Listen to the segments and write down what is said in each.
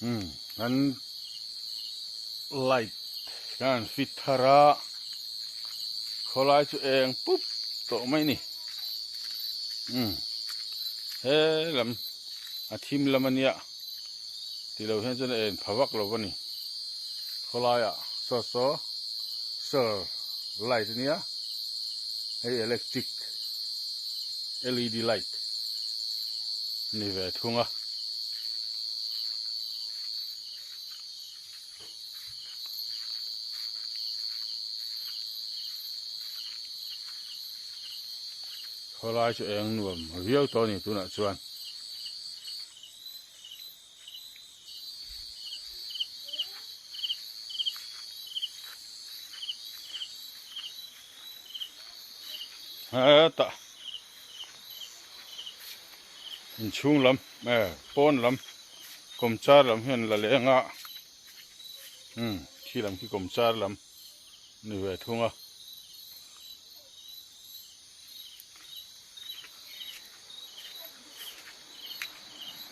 Umm an light kan han fit thar a khawlai chu eng pup tawh mai a ni umm he lam a thim lam a nia tilo hian chuan a en pha vak lo a ni khawlaiah saw saw solar light a nia hei electric led light a ni ve thung a. Khawlai chu eng nuam viau tawh a ni tunah chuan. Hetah inchhung lam eh pawn lam kawmchar lam hian la leng a umm khi lam khi kawmchar lam ni ve thung a.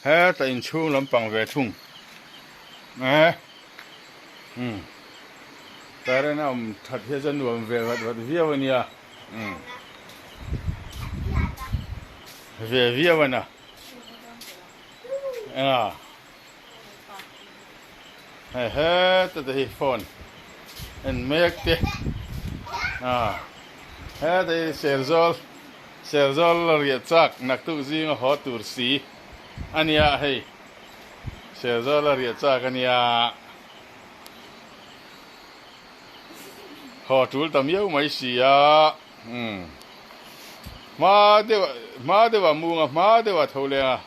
Hetah inchhung lampang ve thung eh umm current a awm that hian chuan nuam ve vat vat viau a nia umm ve viau a na enga hei heta te hi phone en mek te ah heta hi Serzawl. Serzawl la riah chak naktuk zinga haw tur si a nia hei. Serzawl la riah chak a nia. Haw tul ta miau mai si a. Umm. Hma deuh hma deuh a mung a hma deuh a tho leng a.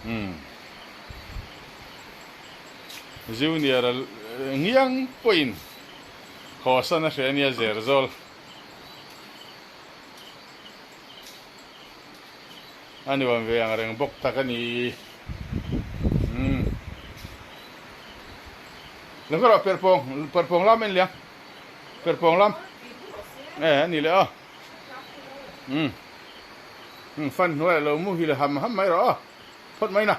Umm. Junior a ngiang pawhin haw san a hreh a nia Serzawl. A nuam ve ang reng bawk tak a ni. Umm. Lo ka rawh perhpawng, perhpawng lam en liang. Perhpawng lam. Eh, a ni leh aw. Umm. Umm, fan hnuaiah lo muhil ham ham mai rawh aw. Phawt mai na.